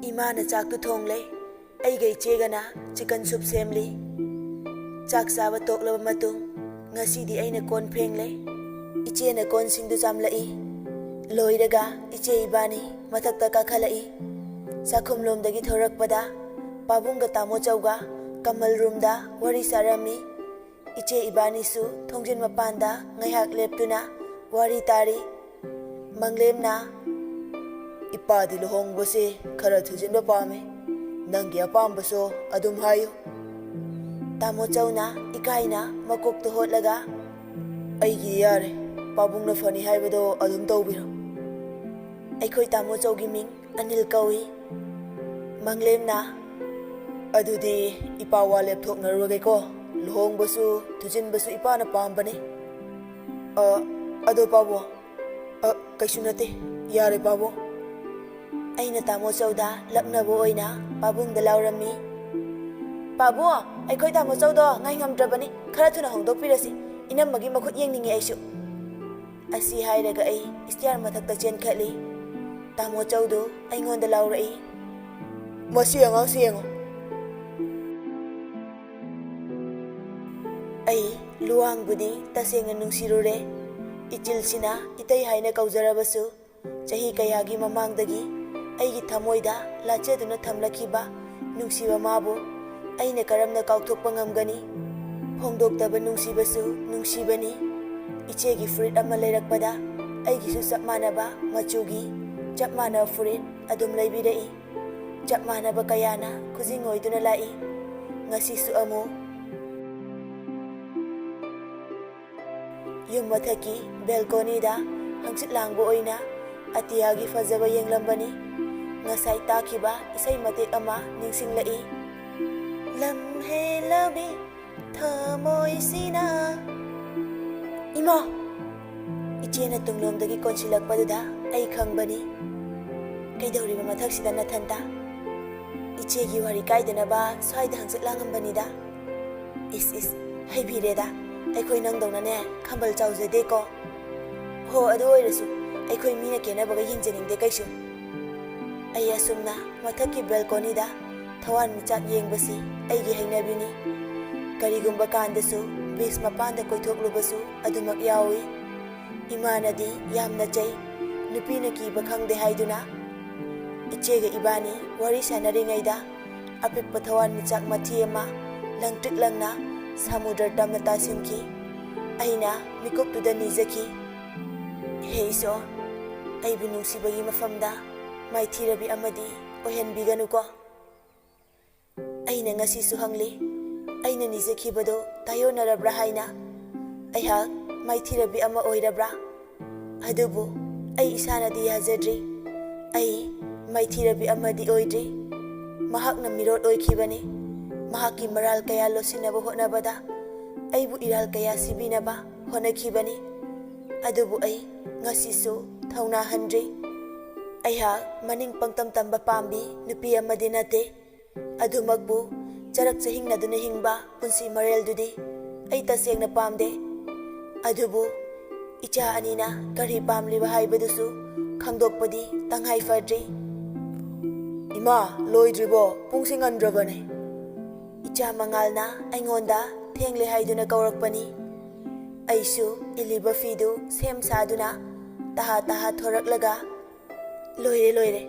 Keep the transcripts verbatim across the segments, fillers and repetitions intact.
ꯏꯃꯥꯅ ꯆꯥꯛꯇꯨ ꯊꯣꯡꯂꯦ꯫ ꯑꯩꯒ ꯏꯆꯦꯒꯅ ꯆꯤꯀꯟ ꯁꯨꯞ ꯁꯦꯝꯂꯤ꯫ ꯆꯥꯛ ꯆꯥꯕ ꯇꯣꯛꯂꯕ ꯃꯇꯨꯡ ꯉꯁꯤꯗꯤ ꯑꯩꯅ ꯀꯣꯟ ꯐꯦꯡꯂꯦ꯫ ꯏꯆꯦꯅ ꯀꯣꯟꯁꯤꯡꯗꯨ ꯆꯥꯝꯂꯛꯏ꯫ ꯂꯣꯏꯔꯒ ꯏꯆꯦ ꯏꯕꯥꯅꯤ ꯃꯊꯛꯇ ꯀꯥꯈꯠꯂꯛꯏ꯫ ꯆꯥꯛꯈꯨꯝꯂꯣꯝꯗꯒꯤ ꯊꯣꯔꯛꯄꯗ ꯄꯥꯕꯨꯡꯒ ꯇꯥꯃꯣ ꯆꯧꯒ ꯀꯃꯜ ꯔꯨꯝꯗ ꯋꯥꯔꯤ ꯁꯥꯔꯝꯃꯤ꯫ ꯏꯆꯦ ꯏꯕꯥꯅꯤꯁꯨ ꯊꯣꯡꯖꯤꯟ ꯃꯄꯥꯟꯗ ꯉꯥꯏꯍꯥꯛ ꯂꯦꯞꯇꯨꯅ ꯋꯥꯔꯤ ꯇꯥꯔꯤ꯫ ꯃꯪꯂꯦꯝꯅ, "ꯏꯄꯥꯗꯤ ꯂꯨꯍꯣꯡꯕꯁꯦ ꯈꯔ ꯊꯨꯖꯤꯟꯕ ꯄꯥꯝꯃꯤ꯫ ꯅꯪꯒꯤ ꯑꯄꯥꯝꯕꯁꯨ ꯑꯗꯨꯝ ꯍꯥꯏꯌꯨ꯫" ꯇꯥꯃꯣ ꯆꯧꯅ ꯏꯀꯥꯏꯅ ꯃꯀꯣꯛꯇꯨ ꯍꯣꯠꯂꯒ, "ꯑꯩꯒꯤ ꯌꯥꯔꯦ, ꯄꯥꯕꯨꯡꯅ ꯐꯅꯤ ꯍꯥꯏꯕꯗꯣ ꯑꯗꯨꯝ ꯇꯧꯕꯤꯔꯣ꯫" ꯑꯩꯈꯣꯏ ꯇꯥꯃꯣ ꯆꯧꯒꯤ ꯃꯤꯡ ꯑꯅꯤꯜ ꯀꯧꯏ꯫ ꯃꯪꯂꯦꯝꯅ, "ꯑꯗꯨꯗꯤ ꯏꯄꯥ ꯋꯥ ꯂꯦꯞꯊꯣꯛꯅꯔꯨꯔꯒꯦꯀꯣ꯫ ꯂꯨꯍꯣꯡꯕꯁꯨ ꯊꯨꯖꯤꯟꯕꯁꯨ ꯏꯄꯥꯅ ꯄꯥꯝꯕꯅꯤ꯫" "ꯑ, ꯑꯗꯣ ꯄꯥꯕꯨꯡ꯫" "ꯑ, ꯀꯩꯁꯨ ꯅꯠꯇꯦ꯫ ꯌꯥꯔꯦ ꯄꯥꯕꯨꯡ꯫" ꯑꯩꯅ ꯇꯥꯃꯣ ꯆꯧꯗ ꯂꯛꯅꯕ ꯑꯣꯏꯅ ꯄꯥꯕꯨꯡꯗ ꯂꯥꯎꯔꯝꯃꯤ꯫ "ꯄꯥꯕꯨꯡ, ꯑꯩꯈꯣꯏ ꯇꯥꯃꯣ ꯆꯧꯗꯣ ꯉꯥꯏ ꯉꯝꯗ꯭ꯔꯕꯅꯤ꯫ ꯈꯔ ꯊꯨꯅ ꯍꯣꯡꯗꯣꯛꯄꯤꯔꯁꯤ꯫ ꯏꯅꯝꯃꯒꯤ ꯃꯈꯨꯠ ꯌꯦꯡꯅꯤꯡꯉꯦ ꯑꯩꯁꯨ꯫" ꯑꯁꯤ ꯍꯥꯏꯔꯒ ꯑꯩ ꯏꯁꯇꯤꯌꯥꯔ ꯃꯊꯛꯇ ꯆꯦꯟꯈꯠꯂꯤ꯫ ꯇꯥꯃꯣ ꯆꯧꯗꯨ ꯑꯩꯉꯣꯟꯗ ꯂꯥꯎꯔꯛꯏ꯫ "ꯃꯁꯤ ꯑꯉꯥꯡꯁꯤ ꯌꯦꯡꯉꯣ꯫" ꯑꯩ ꯂꯨꯋꯥꯡꯕꯨꯗꯤ ꯇꯁꯦꯡꯅ ꯅꯨꯡꯁꯤꯔꯨꯔꯦ꯫ ꯏꯆꯤꯜꯁꯤꯅ ꯏꯇꯩ ꯍꯥꯏꯅ ꯀꯧꯖꯔꯕꯁꯨ, ꯆꯍꯤ ꯀꯌꯥꯒꯤ ꯃꯃꯥꯡꯗꯒꯤ ꯑꯩꯒꯤ ꯊꯃꯣꯏꯗ ꯂꯥꯠꯆꯗꯨꯅ ꯊꯝꯂꯛꯈꯤꯕ ꯅꯨꯡꯁꯤꯕ ꯃꯥꯕꯨ ꯑꯩꯅ ꯀꯔꯝꯅ ꯀꯥꯎꯊꯣꯛꯄ ꯉꯝꯒꯅꯤ? ꯐꯣꯡꯗꯣꯛꯇꯕ ꯅꯨꯡꯁꯤꯕꯁꯨ ꯅꯨꯡꯁꯤꯕꯅꯤ꯫ ꯏꯆꯦꯒꯤ ꯐꯨꯔꯤꯠ ꯑꯃ ꯂꯩꯔꯛꯄꯗ ꯑꯩꯒꯤꯁꯨ ꯆꯞ ꯃꯥꯟꯅꯕ ꯃꯆꯨꯒꯤ, ꯆꯞ ꯃꯥꯟꯅꯕ ꯐꯨꯔꯤꯠ ꯑꯗꯨꯝ ꯂꯩꯕꯤꯔꯛꯏ꯫ ꯆꯞ ꯃꯥꯟꯅꯕ ꯀꯌꯥꯅ ꯈꯨꯖꯤꯡ ꯑꯣꯏꯗꯨꯅ ꯂꯥꯛꯏ꯫ ꯉꯁꯤꯁꯨ ꯑꯃꯨꯛ ꯌꯨꯝ ꯃꯊꯛꯀꯤ ꯕꯦꯜꯀꯣꯅꯤꯗ ꯍꯪꯆꯤꯠ ꯂꯥꯡꯕ ꯑꯣꯏꯅ ꯑꯇꯤꯌꯥꯒꯤ ꯐꯖꯕ ꯌꯦꯡꯂꯝꯕꯅꯤ꯫ ꯉꯁꯥꯏ ꯇꯥꯈꯤꯕ ꯏꯁꯩ ꯃꯇꯦꯛ ꯑꯃ ꯅꯤꯡꯁꯤꯡꯂꯛꯏ꯫ ꯂꯝ ꯍꯦꯜꯂꯕꯤ ꯊꯃꯣꯏꯁꯤꯅ꯫ ꯏꯃꯥ! ꯏꯆꯦꯅ ꯇꯨꯡꯂꯣꯝꯗꯒꯤ ꯀꯣꯟꯁꯤꯜꯂꯛꯄꯗꯨꯗ ꯑꯩ ꯈꯪꯕꯅꯤ꯫ ꯀꯩꯗꯧꯔꯤꯕ ꯃꯊꯛꯁꯤꯗ ꯅꯊꯟꯇ? ꯏꯆꯦꯒꯤ ꯋꯥꯔꯤ ꯀꯥꯏꯗꯅꯕ ꯁ꯭ꯋꯥꯏꯗ ꯍꯪꯆꯤꯠ ꯂꯥꯡꯉꯝꯕꯅꯤꯗ꯫ ꯏꯁ, ꯏꯁ, ꯍꯩꯕꯤꯔꯦꯗ꯫ ꯑꯩꯈꯣꯏ ꯅꯪꯗꯧꯅꯅꯦ ꯈꯝꯕꯜ ꯆꯥꯎꯖꯗꯦꯀꯣ꯫ ꯍꯣ, ꯑꯗꯨ ꯑꯣꯏꯔꯁꯨ ꯑꯩꯈꯣꯏ ꯃꯤꯅ ꯀꯦꯅꯕꯒ ꯌꯦꯡꯖꯅꯤꯡꯗꯦ ꯀꯩꯁꯨ꯫ ꯑꯩ ꯑꯁꯨꯝꯅ ꯃꯊꯛꯀꯤ ꯕꯦꯜꯀꯣꯅꯤꯗ ꯊꯋꯥꯟꯃꯤꯆꯥꯛ ꯌꯦꯡꯕꯁꯤ ꯑꯩꯒꯤ ꯍꯩꯅꯕꯤꯅꯤ꯫ ꯀꯔꯤꯒꯨꯝꯕ ꯀꯥꯟꯗꯁꯨ ꯕꯤꯆ ꯃꯄꯥꯟꯗ ꯀꯣꯏꯊꯣꯛꯂꯨꯕꯁꯨ ꯑꯗꯨꯃꯛ ꯌꯥꯎꯏ꯫ ꯏꯃꯥꯅꯗꯤ ꯌꯥꯝꯅ ꯆꯩ, ꯅꯨꯄꯤꯅ ꯀꯤꯕ ꯈꯪꯗꯦ ꯍꯥꯏꯗꯨꯅ꯫ ꯏꯆꯦꯒ ꯏꯕꯥꯅꯤ ꯋꯥꯔꯤ ꯁꯥꯟꯅꯔꯤꯉꯩꯗ ꯑꯄꯤꯛꯄ ꯊꯋꯥꯟꯃꯤꯆꯥꯛ ꯃꯊꯤ ꯑꯃ ꯂꯪꯇ꯭ꯔꯤꯛ ꯂꯪꯅ ꯁꯃꯨꯗ꯭ꯔ ꯇꯝꯅ ꯇꯥꯁꯤꯟꯈꯤ꯫ ꯑꯩꯅ ꯃꯤꯀꯨꯞꯇꯨꯗ ꯅꯤꯖꯈꯤ, "ꯍꯦ ꯏꯁꯣꯔ, ꯑꯩꯕꯨ ꯅꯨꯡꯁꯤꯕꯒꯤ ꯃꯐꯝꯗ ꯃꯥꯏꯊꯤꯔꯕꯤ ꯑꯃꯗꯤ ꯑꯣꯏꯍꯟꯕꯤꯒꯅꯨꯀꯣ"꯫ ꯑꯩꯅ ꯉꯁꯤꯁꯨ ꯍꯪꯂꯤ, "ꯑꯩꯅ ꯅꯤꯖꯈꯤꯕꯗꯣ ꯇꯥꯏꯌꯣꯟꯅꯔꯕ꯭ꯔꯥ?" ꯍꯥꯏꯅ꯫ ꯑꯩꯍꯥꯛ ꯃꯥꯏꯊꯤꯔꯕꯤ ꯑꯃ ꯑꯣꯏꯔꯕ꯭ꯔꯥ? ꯑꯗꯨꯕꯨ ꯑꯩ ꯏꯁꯥꯅꯗꯤ ꯌꯥꯖꯗ꯭ꯔꯤ꯫ ꯑꯩ ꯃꯥꯏꯊꯤꯔꯕꯤ ꯑꯃꯗꯤ ꯑꯣꯏꯗ꯭ꯔꯤ꯫ ꯃꯍꯥꯛꯅ ꯃꯤꯔꯣꯠ ꯑꯣꯏꯈꯤꯕꯅꯤ꯫ ꯃꯍꯥꯛꯀꯤ ꯃꯔꯥꯜ ꯀꯌꯥ ꯂꯣꯠꯁꯤꯟꯅꯕ ꯍꯣꯠꯅꯕꯗ ꯑꯩꯕꯨ ꯏꯔꯥꯜ ꯀꯌꯥ ꯁꯤꯕꯤꯅꯕ ꯍꯣꯠꯅꯈꯤꯕꯅꯤ꯫ ꯑꯗꯨꯕꯨ ꯑꯩ ꯉꯁꯤꯁꯨ ꯊꯧꯅꯥ ꯍꯟꯗ꯭ꯔꯤ꯫ ꯑꯩꯍꯥꯛ ꯃꯅꯤꯡ ꯄꯪꯇꯝ ꯇꯝꯕ ꯄꯥꯝꯕꯤ ꯅꯨꯄꯤ ꯑꯃꯗꯤ ꯅꯠꯇꯦ꯫ ꯑꯗꯨꯃꯛꯄꯨ ꯆꯔꯛ ꯆꯍꯤꯡꯅꯗꯨꯅ ꯍꯤꯡꯕ ꯄꯨꯟꯁꯤ ꯃꯔꯦꯜꯗꯨꯗꯤ ꯑꯩ ꯇꯁꯦꯡꯅ ꯄꯥꯝꯗꯦ꯫ ꯑꯗꯨꯕꯨ ꯏꯆꯥ ꯑꯅꯤꯅ ꯀꯔꯤ ꯄꯥꯝꯂꯤꯕ ꯍꯥꯏꯕꯗꯨꯁꯨ ꯈꯪꯗꯣꯛꯄꯗꯤ ꯇꯉꯥꯏ ꯐꯗ꯭ꯔꯤ꯫ "ꯏꯃꯥ, ꯂꯣꯏꯗ꯭ꯔꯤꯕꯣ? ꯄꯨꯡꯁꯤ ꯉꯟꯗ꯭ꯔꯕꯅꯦ꯫" ꯏꯆꯥ ꯃꯉꯥꯜꯅ ꯑꯩꯉꯣꯟꯗ ꯊꯦꯡꯂꯦ ꯍꯥꯏꯗꯨꯅ ꯀꯧꯔꯛꯄꯅꯤ꯫ ꯑꯩꯁꯨ ꯏꯜꯂꯤꯕ ꯐꯤꯗꯨ ꯁꯦꯝ ꯁꯥꯗꯨꯅ ꯇꯍꯥ ꯇꯍꯥ ꯊꯣꯔꯛꯂꯒ, "ꯂꯣꯏꯔꯦ, ꯂꯣꯏꯔꯦ꯫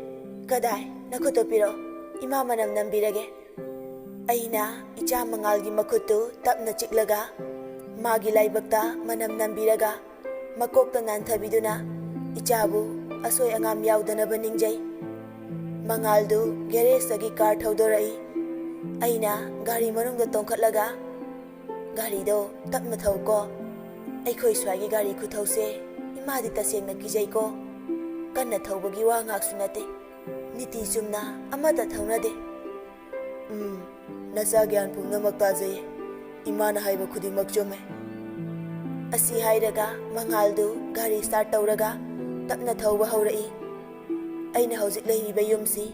ꯀꯗꯥꯏ? ꯅꯈꯨꯠꯇꯣ ꯄꯤꯔꯛꯑꯣ꯫ ꯏꯃꯥ ꯃꯅꯝ ꯅꯝꯕꯤꯔꯒꯦ꯫" ꯑꯩꯅ ꯏꯆꯥ ꯃꯉꯥꯜꯒꯤ ꯃꯈꯨꯠꯇꯨ ꯇꯞꯅ ꯆꯤꯛꯂꯒ, ꯃꯥꯒꯤ ꯂꯥꯏꯕꯛꯇ ꯃꯅꯝ ꯅꯝꯕꯤꯔꯒ, ꯃꯀꯣꯛꯇ ꯅꯥꯟꯊꯕꯤꯗꯨꯅ ꯏꯆꯥꯕꯨ ꯑꯁꯣꯏ ꯑꯉꯥꯝ ꯌꯥꯎꯗꯅꯕ ꯅꯤꯡꯖꯩ꯫ ꯃꯉꯥꯜꯗꯨ ꯒꯦꯔꯦꯖꯇꯒꯤ ꯀꯥꯔ ꯊꯧꯗꯣꯔꯛꯏ꯫ ꯑꯩꯅ ꯒꯥꯔꯤ ꯃꯅꯨꯡꯗ ꯇꯣꯡꯈꯠꯂꯒ, "ꯒꯥꯔꯤꯗꯣ ꯇꯞꯅ ꯊꯧꯀꯣ꯫ ꯑꯩꯈꯣꯏ ꯁ꯭ꯋꯥꯏꯒꯤ ꯒꯥꯔꯤ ꯈꯨꯊꯧꯁꯦ ꯏꯃꯥꯗꯤ ꯇꯁꯦꯡꯅ ꯀꯤꯖꯩꯀꯣ꯫ ꯀꯟꯅ ꯊꯧꯕꯒꯤ ꯋꯥ ꯉꯥꯛꯁꯨ ꯅꯠꯇꯦ꯫ ꯅꯤꯇꯤ ꯆꯨꯝꯅ ꯑꯃꯠꯇ ꯊꯧꯅꯗꯦ꯫" "ꯎꯝ, ꯅꯆꯥ ꯒ꯭ꯌꯥꯟ ꯄꯨꯝꯅꯃꯛ ꯇꯥꯖꯩꯌꯦ꯫ ꯏꯃꯥꯅ ꯍꯥꯏꯕ ꯈꯨꯗꯤꯡꯃꯛ ꯆꯨꯝꯃꯦ꯫" ꯑꯁꯤ ꯍꯥꯏꯔꯒ ꯃꯉꯥꯜꯗꯨ ꯒꯥꯔꯤ ꯁ꯭ꯇꯥꯔꯠ ꯇꯧꯔꯒ ꯇꯞꯅ ꯊꯧꯕ ꯍꯧꯔꯛꯏ꯫ ꯑꯩꯅ ꯍꯧꯖꯤꯛ ꯂꯩꯔꯤꯕ ꯌꯨꯝꯁꯤ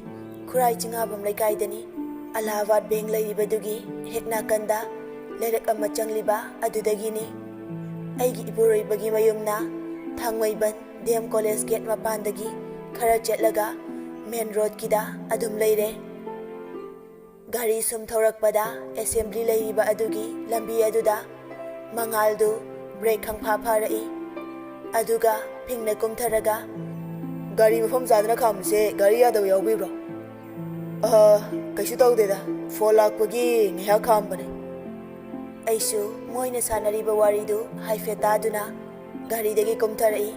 ꯈꯨꯔꯥꯏ ꯆꯤꯡꯉꯥꯕꯝ ꯂꯩꯀꯥꯏꯗꯅꯤ꯫ ꯑꯂꯥꯍꯥꯕꯥꯗ ꯕꯦꯡꯛ ꯂꯩꯔꯤꯕꯗꯨꯒꯤ ꯍꯦꯛ ꯅꯥꯀꯟꯗ ꯂꯩꯔꯛ ꯑꯃ ꯆꯪꯂꯤꯕ ꯑꯗꯨꯗꯒꯤꯅꯤ꯫ ꯑꯩꯒꯤ ꯏꯄꯨꯔꯣꯏꯕꯒꯤ ꯃꯌꯨꯝꯅ ꯊꯥꯡꯃꯩꯕꯟ ꯗꯤ ꯑꯦꯝ ꯀꯣꯂꯦꯖ ꯒꯦꯠ ꯃꯄꯥꯟꯗꯒꯤ ꯈꯔ ꯆꯠꯂꯒ ꯃꯦꯟ ꯔꯣꯗꯀꯤꯗ ꯑꯗꯨꯝ ꯂꯩꯔꯦ꯫ ꯒꯥꯔꯤ ꯁꯨꯝ ꯊꯧꯔꯛꯄꯗ ꯑꯦꯁꯦꯝꯕ꯭ꯂꯤ ꯂꯩꯔꯤꯕ ꯑꯗꯨꯒꯤ ꯂꯝꯕꯤ ꯑꯗꯨꯗ ꯃꯉꯥꯜꯗꯨ ꯕ꯭ꯔꯦꯛ ꯈꯪꯐꯥ ꯐꯥꯔꯛꯏ꯫ ꯑꯗꯨꯒ ꯐꯤꯡꯅ ꯀꯨꯝꯊꯔꯒ, "ꯒꯥꯔꯤ ꯃꯐꯝ ꯆꯥꯗꯅ ꯈꯥꯝꯕꯁꯦ ꯒꯥꯔꯤ ꯌꯥꯗꯕ ꯌꯥꯎꯕꯤꯕ꯭ꯔꯣ?" "ꯑ, ꯀꯩꯁꯨ ꯇꯧꯗꯦꯗ, ꯐꯣꯟ ꯂꯥꯛꯄꯒꯤ ꯉꯥꯏꯍꯥꯛ ꯈꯥꯝꯕꯅꯦ꯫" ꯑꯩꯁꯨ ꯃꯣꯏꯅ ꯁꯥꯟꯅꯔꯤꯕ ꯋꯥꯔꯤꯗꯨ ꯍꯥꯏꯐꯦꯠ ꯇꯥꯗꯨꯅ ꯒꯥꯔꯤꯗꯒꯤ ꯀꯨꯝꯊꯔꯛꯏ꯫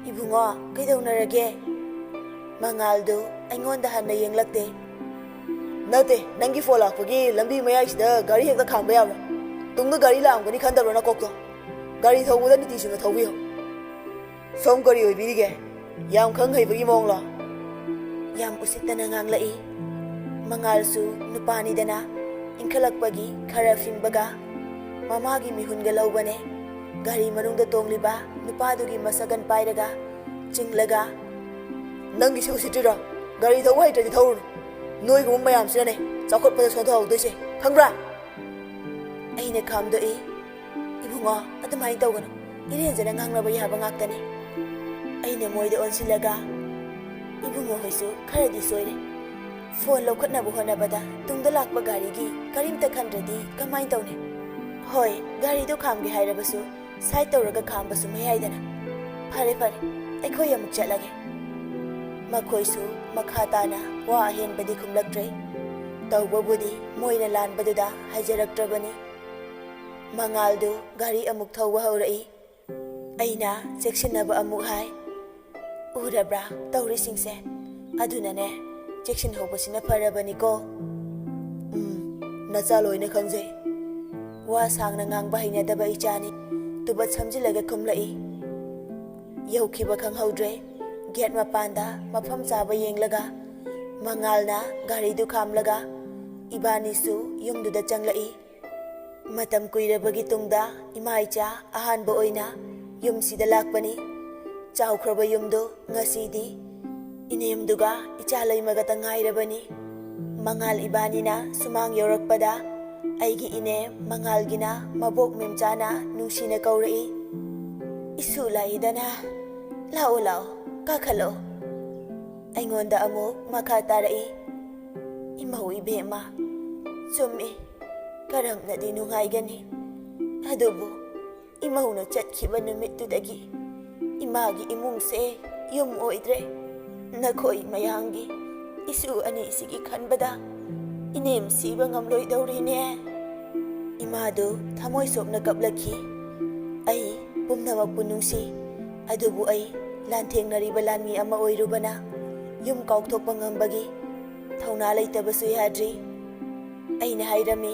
"ꯏꯕꯨꯡꯉꯣ, ꯀꯩꯗꯧꯅꯔꯒꯦ?" ꯃꯉꯥꯜꯗꯨ ꯑꯩꯉꯣꯟꯗ ꯍꯟꯅ ꯌꯦꯡꯂꯛꯇꯦ꯫ "ꯅꯠꯇꯦ, ꯅꯪꯒꯤ ꯐꯣꯟ ꯂꯥꯛꯄꯒꯤ ꯂꯝꯕꯤ ꯃꯌꯥꯏꯁꯤꯗ ꯒꯥꯔꯤ ꯍꯦꯛꯇ ꯈꯥꯝꯕ ꯌꯥꯕ꯭ꯔꯥ? ꯇꯨꯡꯗ ꯒꯥꯔꯤ ꯂꯥꯛꯑꯝꯒꯅꯤ ꯈꯟꯗꯕ꯭ꯔꯣ ꯅꯀꯣꯛꯇꯣ? ꯒꯥꯔꯤ ꯊꯧꯕꯗ ꯅꯤꯇꯤ ꯆꯨꯝꯅ ꯊꯧꯕꯤꯌꯨ꯫ ꯁꯣꯝ ꯀꯔꯤ ꯑꯣꯏꯕꯤꯔꯤꯒꯦ? ꯌꯥꯝ ꯈꯪ ꯍꯩꯕꯒꯤ ꯃꯑꯣꯡꯂꯣ?" ꯌꯥꯝ ꯎꯁꯤꯠꯇꯅ ꯉꯥꯡꯂꯛꯏ꯫ ꯃꯉꯥꯜꯁꯨ ꯅꯨꯄꯥꯅꯤꯗꯅ, ꯏꯟꯈꯠꯂꯛꯄꯒꯤ ꯈꯔ ꯐꯤꯡꯕꯒ ꯃꯃꯥꯒꯤ ꯃꯤꯍꯨꯟꯒ ꯂꯧꯕꯅꯦ꯫ ꯒꯥꯔꯤ ꯃꯅꯨꯡꯗ ꯇꯣꯡꯂꯤꯕ ꯅꯨꯄꯥꯗꯨꯒꯤ ꯃꯁꯒꯟ ꯄꯥꯏꯔꯒ, ꯆꯤꯡꯂꯒ, "ꯅꯪꯒꯤꯁꯦ ꯎꯁꯤꯠꯇ꯭ꯔꯤꯔꯣ? ꯒꯥꯔꯤ ꯊꯧꯕ ꯍꯩꯇ꯭ꯔꯗꯤ ꯊꯧꯔꯨꯅꯨ꯫ ꯅꯣꯏꯒꯨꯝꯕ ꯃꯌꯥꯝꯁꯤꯅꯅꯦ ꯆꯥꯎꯈꯠꯄꯗ ꯁꯣꯟꯊꯍꯧꯗꯣꯏꯁꯦ, ꯈꯪꯕ꯭ꯔꯥ?" ꯑꯩꯅ ꯈꯥꯝꯗꯣꯛꯏ꯫ "ꯏꯕꯨꯡꯉꯣ, ꯑꯗꯨꯃꯥꯏꯅ ꯇꯧꯒꯅꯨ꯫ ꯏꯔꯦꯟꯖꯅ ꯉꯥꯡꯅꯕ ꯌꯥꯕ ꯉꯥꯛꯇꯅꯤ꯫" ꯑꯩꯅ ꯃꯣꯏꯗ ꯑꯣꯟꯁꯤꯜꯂꯒ, "ꯏꯕꯨꯡꯉꯣ ꯍꯣꯏꯁꯨ ꯈꯔꯗꯤ ꯁꯣꯏꯔꯦ꯫ ꯐꯣꯟ ꯂꯧꯈꯠꯅꯕ ꯍꯣꯠꯅꯕꯗ ꯇꯨꯡꯗ ꯂꯥꯛꯄ ꯒꯥꯔꯤꯒꯤ ꯀꯔꯤꯝꯇ ꯈꯟꯗ꯭ꯔꯗꯤ ꯀꯃꯥꯏꯅ ꯇꯧꯅꯤ? ꯍꯣꯏ, ꯒꯥꯔꯤꯗꯣ ꯈꯥꯝꯒꯦ ꯍꯥꯏꯔꯕꯁꯨ ꯁꯥꯏꯠ ꯇꯧꯔꯒ ꯈꯥꯝꯕꯁꯨ ꯃꯌꯥꯏꯗꯅ꯫ ꯐꯔꯦ, ꯐꯔꯦ, ꯑꯩꯈꯣꯏ ꯑꯃꯨꯛ ꯆꯠꯂꯒꯦ꯫" ꯃꯈꯣꯏꯁꯨ ꯃꯈꯥ ꯇꯥꯅ ꯋꯥ ꯑꯍꯦꯟꯕꯗꯤ ꯈꯨꯝꯂꯛꯇ꯭ꯔꯦ꯫ ꯇꯧꯕꯕꯨꯗꯤ ꯃꯣꯏꯅ ꯂꯥꯟꯕꯗꯨꯗ ꯍꯥꯏꯖꯔꯛꯇ꯭ꯔꯕꯅꯤ꯫ ꯃꯉꯥꯜꯗꯨ ꯒꯥꯔꯤ ꯑꯃꯨꯛ ꯊꯧꯕ ꯍꯧꯔꯛꯏ꯫ ꯑꯩꯅ ꯆꯦꯛꯁꯤꯟꯅꯕ ꯑꯃꯨꯛ ꯍꯥꯏ꯫ "ꯎꯔꯕ꯭ꯔꯥ ꯇꯧꯔꯤꯁꯤꯡꯁꯦ? ꯑꯗꯨꯅꯅꯦ, ꯆꯦꯛꯁꯤꯟꯍꯧꯕꯁꯤꯅ ꯐꯔꯕꯅꯤꯀꯣ꯫" "ꯎꯝ, ꯅꯆꯥ ꯂꯣꯏꯅ ꯈꯪꯖꯩ꯫ ꯋꯥ ꯁꯥꯡꯅ ꯉꯥꯡꯕ ꯍꯩꯅꯗꯕ ꯏꯆꯥꯅꯤ꯫" ꯇꯨꯕꯠ ꯁꯝꯖꯤꯜꯂꯒ ꯈꯨꯝꯂꯛꯏ꯫ ꯌꯧꯈꯤꯕ ꯈꯪꯍꯧꯗ꯭ꯔꯦ꯫ ꯒꯦꯠ ꯃꯄꯥꯟꯗ ꯃꯐꯝ ꯆꯥꯕ ꯌꯦꯡꯂꯒ ꯃꯉꯥꯜꯅ ꯒꯥꯔꯤꯗꯨ ꯈꯥꯝꯂꯒ ꯏꯕꯥꯅꯤꯁꯨ ꯌꯨꯝꯗꯨꯗ ꯆꯪꯂꯛꯏ꯫ ꯃꯇꯝ ꯀꯨꯏꯔꯕꯒꯤ ꯇꯨꯡꯗ ꯏꯃꯥ ꯏꯆꯥ ꯑꯍꯥꯟꯕ ꯑꯣꯏꯅ ꯌꯨꯝꯁꯤꯗ ꯂꯥꯛꯄꯅꯤ꯫ ꯆꯥꯎꯈ꯭ꯔꯕ ꯌꯨꯝꯗꯨ ꯉꯁꯤꯗꯤ ꯏꯅꯦꯝꯗꯨꯒ ꯏꯆꯥ ꯂꯩꯃꯒꯇ ꯉꯥꯏꯔꯕꯅꯤ꯫ ꯃꯉꯥꯜ ꯏꯕꯥꯅꯤꯅ ꯁꯨꯃꯥꯡ ꯌꯧꯔꯛꯄꯗ ꯑꯩꯒꯤ ꯏꯅꯦ ꯃꯉꯥꯜꯒꯤꯅ ꯃꯕꯣꯛ ꯃꯦꯝꯆꯥꯅ ꯅꯨꯡꯁꯤꯅ ꯀꯧꯔꯛꯏ, "ꯏꯁꯨ ꯂꯥꯛꯏꯗꯅ, ꯂꯥꯛꯑꯣ, ꯂꯥꯛꯑꯣ, ꯀꯥꯈꯠꯂꯛꯑꯣ꯫" ꯑꯩꯉꯣꯟꯗ ꯑꯃꯨꯛ ꯃꯈꯥ ꯇꯥꯔꯛꯏ, "ꯏꯃꯧ ꯏꯕꯦꯝꯃ, ꯆꯨꯝꯃꯤ, ꯀꯔꯝꯅꯗꯤ ꯅꯨꯡꯉꯥꯏꯒꯅꯤ꯫ ꯑꯗꯨꯕꯨ ꯏꯃꯧꯅ ꯆꯠꯈꯤꯕ ꯅꯨꯃꯤꯠꯇꯨꯗꯒꯤ ꯏꯃꯥꯒꯤ ꯏꯃꯨꯡꯁꯦ ꯌꯨꯝ ꯑꯣꯏꯗ꯭ꯔꯦ꯫ ꯅꯈꯣꯏ ꯃꯌꯥꯝꯒꯤ, ꯏꯁꯨ ꯑꯅꯤꯁꯤꯒꯤ ꯈꯟꯕꯗ ꯏꯅꯦꯝ ꯁꯤꯕ ꯉꯝꯂꯣꯏꯗꯧꯔꯤꯅꯦ꯫" ꯏꯃꯥꯗꯨ ꯊꯃꯣꯏ ꯁꯣꯛꯅ ꯀꯞꯂꯛꯈꯤ꯫ ꯑꯩ ꯄꯨꯝꯅꯃꯛꯄꯨ ꯅꯨꯡꯁꯤ, ꯑꯗꯨꯕꯨ ꯑꯩ ꯂꯥꯟꯊꯦꯡꯅꯔꯤꯕ ꯂꯥꯟꯃꯤ ꯑꯃ ꯑꯣꯏꯔꯨꯕꯅ ꯌꯨꯝ ꯀꯥꯎꯊꯣꯛꯄ ꯉꯝꯕꯒꯤ ꯊꯧꯅꯥ ꯂꯩꯇꯕꯁꯨ ꯌꯥꯗ꯭ꯔꯤ꯫ ꯑꯩꯅ ꯍꯥꯏꯔꯝꯃꯤ,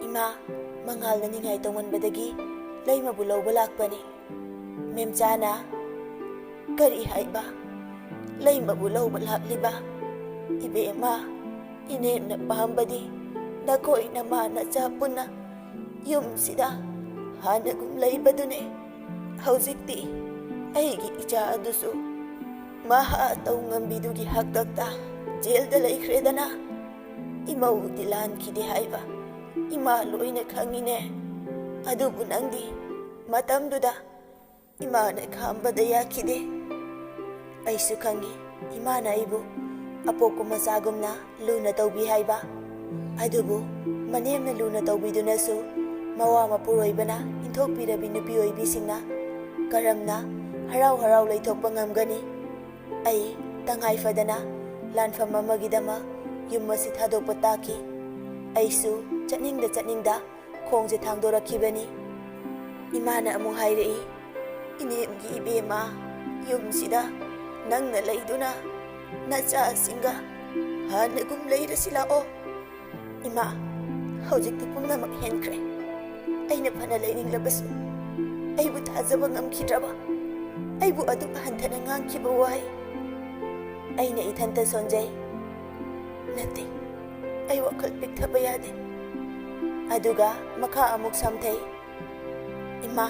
"ꯏꯃꯥ, ꯃꯉꯥꯜꯅ ꯅꯤꯡꯉꯥꯏ ꯇꯧꯃꯟꯕꯗꯒꯤ ꯂꯩꯃꯕꯨ ꯂꯧꯕ ꯂꯥꯛꯄꯅꯤ꯫" ꯃꯦꯝꯆꯥꯅ, "ꯀꯔꯤ ꯍꯥꯏꯕ? ꯂꯩꯃꯕꯨ ꯂꯧꯕ ꯂꯥꯛꯂꯤꯕ? ꯏꯕꯦꯝꯃ, ꯏꯅꯦꯝꯅ ꯄꯥꯝꯕꯗꯤ ꯅꯈꯣꯏ ꯅꯃꯥ ꯅꯆꯥ ꯄꯨꯟꯅ ꯌꯨꯝꯁꯤꯗ ꯍꯥꯟꯅꯒꯨꯝ ꯂꯩꯕꯗꯨꯅꯦ꯫ ꯍꯧꯖꯤꯛꯇꯤ ꯑꯩꯒꯤ ꯏꯆꯥ ꯑꯗꯨꯁꯨ ꯃꯍꯥ ꯇꯧꯉꯝꯕꯤꯗꯨꯒꯤ ꯍꯥꯛꯇꯛꯇ ꯖꯦꯜꯗ ꯂꯩꯈ꯭ꯔꯦꯗꯅ꯫ ꯏꯃꯧꯗꯤ ꯂꯥꯟꯈꯤꯗꯦ ꯍꯥꯏꯕ ꯏꯃꯥ ꯂꯣꯏꯅ ꯈꯪꯉꯤꯅꯦ꯫ ꯑꯗꯨꯕꯨ ꯅꯪꯗꯤ ꯃꯇꯝꯗꯨꯗ ꯏꯃꯥꯅ ꯈꯥꯝꯕꯗ ꯌꯥꯈꯤꯗꯦ꯫ ꯑꯩꯁꯨ ꯈꯪꯉꯤ, ꯏꯃꯥꯅ ꯑꯩꯕꯨ ꯑꯄꯣꯛꯄ ꯃꯆꯥꯒꯨꯝꯅ ꯂꯨꯅ ꯇꯧꯕꯤ ꯍꯥꯏꯕ꯫ ꯑꯗꯨꯕꯨ ꯃꯅꯦꯝꯅ ꯂꯨꯅ ꯇꯧꯕꯤꯗꯨꯅꯁꯨ ꯃꯋꯥ ꯃꯄꯨꯔꯣꯏꯕꯅ ꯏꯟꯊꯣꯛꯄꯤꯔꯕꯤ ꯅꯨꯄꯤ ꯑꯣꯏꯕꯤꯁꯤꯡꯅ ꯀꯔꯝꯅ ꯍꯔꯥꯎ ꯍꯔꯥꯎ ꯂꯩꯊꯣꯛꯄ ꯉꯝꯒꯅꯤ? ꯑꯩ ꯇꯉꯥꯏ ꯐꯗꯅ ꯂꯥꯟꯐꯝ ꯑꯃꯒꯤꯗꯃꯛ ꯌꯨꯝ ꯑꯁꯤ ꯊꯥꯗꯣꯛꯄ ꯇꯥꯈꯤ꯫ ꯑꯩꯁꯨ ꯆꯠꯅꯤꯡꯗ ꯆꯠꯅꯤꯡꯗ ꯈꯣꯡꯁꯦ ꯊꯥꯡꯗꯣꯔꯛꯈꯤꯕꯅꯤ꯫ ꯏꯃꯥꯅ ꯑꯃꯨꯛ ꯍꯥꯏꯔꯛꯏ, "ꯏꯅꯦꯝꯒꯤ ꯏꯕꯦꯝꯃ, ꯌꯨꯝꯁꯤꯗ ꯅꯪꯅ ꯂꯩꯗꯨꯅ ꯅꯆꯥꯁꯤꯡꯒ ꯍꯥꯟꯅꯒꯨꯝ ꯂꯩꯔꯁꯤ ꯂꯥꯛꯑꯣ꯫" "ꯏꯃꯥ, ꯍꯧꯖꯤꯛꯇꯤ ꯄꯨꯝꯅꯃꯛ ꯍꯦꯟꯈ꯭ꯔꯦ꯫ ꯑꯩꯅ ꯐꯅ ꯂꯩꯅꯤꯡꯂꯕꯁꯨ ꯑꯩꯕꯨ ꯊꯥꯖꯕ ꯉꯝꯈꯤꯗ꯭ꯔꯕ, ꯑꯩꯕꯨ ꯑꯗꯨꯛ ꯍꯟꯊꯅ ꯉꯥꯡꯈꯤꯕ ꯋꯥꯍꯩ?" ꯑꯩꯅ ꯏꯊꯟꯇ ꯁꯣꯟꯖꯩ꯫ "ꯅꯠꯇꯦ, ꯑꯩ ꯋꯥꯈꯜ ꯄꯤꯛꯊꯕ ꯌꯥꯗꯦ꯫" ꯑꯗꯨꯒ ꯃꯈꯥ ꯑꯃꯨꯛ ꯁꯝꯊꯩ, "ꯏꯃꯥ,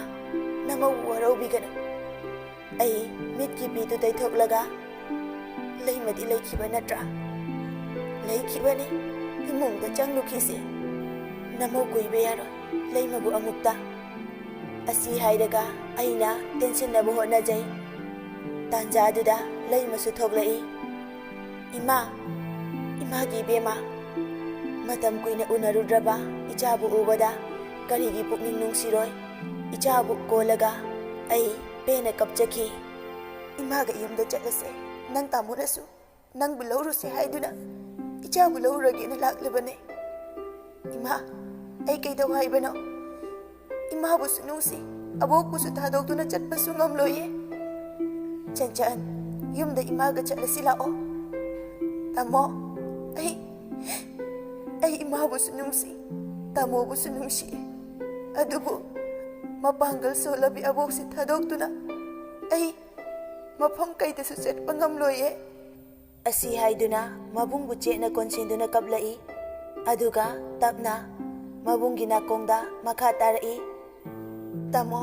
ꯅꯃꯧ ꯋꯥꯔꯧꯕꯤꯒꯅꯨ꯫" ꯑꯩ ꯃꯤꯠꯀꯤ ꯄꯤꯗꯨ ꯇꯩꯊꯣꯛꯂꯒ, "ꯂꯩꯃꯗꯤ ꯂꯩꯈꯤꯕ ꯅꯠꯇ꯭ꯔꯥ?" "ꯂꯩꯈꯤꯕꯅꯤ, ꯏꯃꯨꯡꯗ ꯆꯪꯂꯨꯈꯤꯁꯤ꯫ ꯅꯃꯧ ꯀꯨꯏꯕ ꯌꯥꯔꯣꯏ, ꯂꯩꯃꯕꯨ ꯑꯃꯨꯛꯇ꯫" ꯑꯁꯤ ꯍꯥꯏꯔꯒ ꯑꯩꯅ ꯇꯦꯟꯁꯤꯟꯅꯕ ꯍꯣꯠꯅꯖꯩ꯫ ꯇꯥꯟꯖꯥꯗꯨꯗ ꯂꯩꯃꯁꯨ ꯊꯣꯛꯂꯛꯏ꯫ "ꯏꯃꯥ, ꯏꯃꯥꯒꯤ ꯏꯕꯦꯝꯃ, ꯃꯇꯝ ꯀꯨꯏꯅ ꯎꯅꯔꯨꯗ꯭ꯔꯕ ꯏꯆꯥꯕꯨ ꯎꯕꯗ ꯀꯔꯤꯒꯤ ꯄꯨꯛꯅꯤꯡ ꯅꯨꯡꯁꯤꯔꯣꯏ? ꯏꯆꯥꯕꯨ ꯀꯣꯜꯂꯒ ꯑꯩ ꯄꯦꯟꯅ ꯀꯞꯆꯈꯤ꯫ ꯏꯃꯥꯒ ꯌꯨꯝꯗ ꯆꯠꯂꯁꯦ, ꯅꯪ ꯇꯥꯃꯣꯅꯁꯨ ꯅꯪꯕꯨ ꯂꯧꯔꯨꯁꯦ ꯍꯥꯏꯗꯨꯅ ꯏꯆꯥꯕꯨ ꯂꯧꯔꯒꯦꯅ ꯂꯥꯛꯂꯕꯅꯦ꯫ ꯏꯃꯥ, ꯑꯩ ꯀꯩꯗꯧ ꯍꯥꯏꯕꯅꯣ? ꯏꯃꯥꯕꯨꯁꯨ ꯅꯨꯡꯁꯤ, ꯑꯕꯣꯛꯄꯨꯁꯨ ꯊꯥꯗꯣꯛꯇꯨꯅ ꯆꯠꯄꯁꯨ ꯉꯝꯂꯣꯏꯌꯦ꯫ ꯆꯟꯆꯟ, ꯌꯨꯝꯗ ꯏꯃꯥꯒ ꯆꯠꯂꯁꯤ ꯂꯥꯛꯑꯣ꯫ ꯇꯥꯃꯣ, ꯑꯩ, ꯑꯩ ꯏꯃꯥꯕꯨꯁꯨ ꯅꯨꯡꯁꯤ, ꯇꯥꯃꯣꯕꯨꯁꯨ ꯅꯨꯡꯁꯤꯌꯦ꯫ ꯑꯗꯨꯕꯨ ꯃꯄꯥꯡꯒꯜ ꯁꯣꯜꯂꯕꯤ ꯑꯕꯣꯛꯁꯤ ꯊꯥꯗꯣꯛꯇꯨꯅ ꯑꯩ ꯃꯐꯝ ꯀꯩꯗꯁꯨ ꯆꯠꯄ ꯉꯝꯂꯣꯏꯌꯦ"꯫ ꯑꯁꯤ ꯍꯥꯏꯗꯨꯅ ꯃꯕꯨꯡꯕꯨ ꯆꯦꯠꯅ ꯀꯣꯟꯁꯤꯟꯗꯨꯅ ꯀꯞꯂꯛꯏ꯫ ꯑꯗꯨꯒ ꯇꯞꯅ ꯃꯕꯨꯡꯒꯤ ꯅꯥꯀꯣꯡꯗ ꯃꯈꯥ ꯇꯥꯔꯛꯏ, "ꯇꯥꯃꯣ,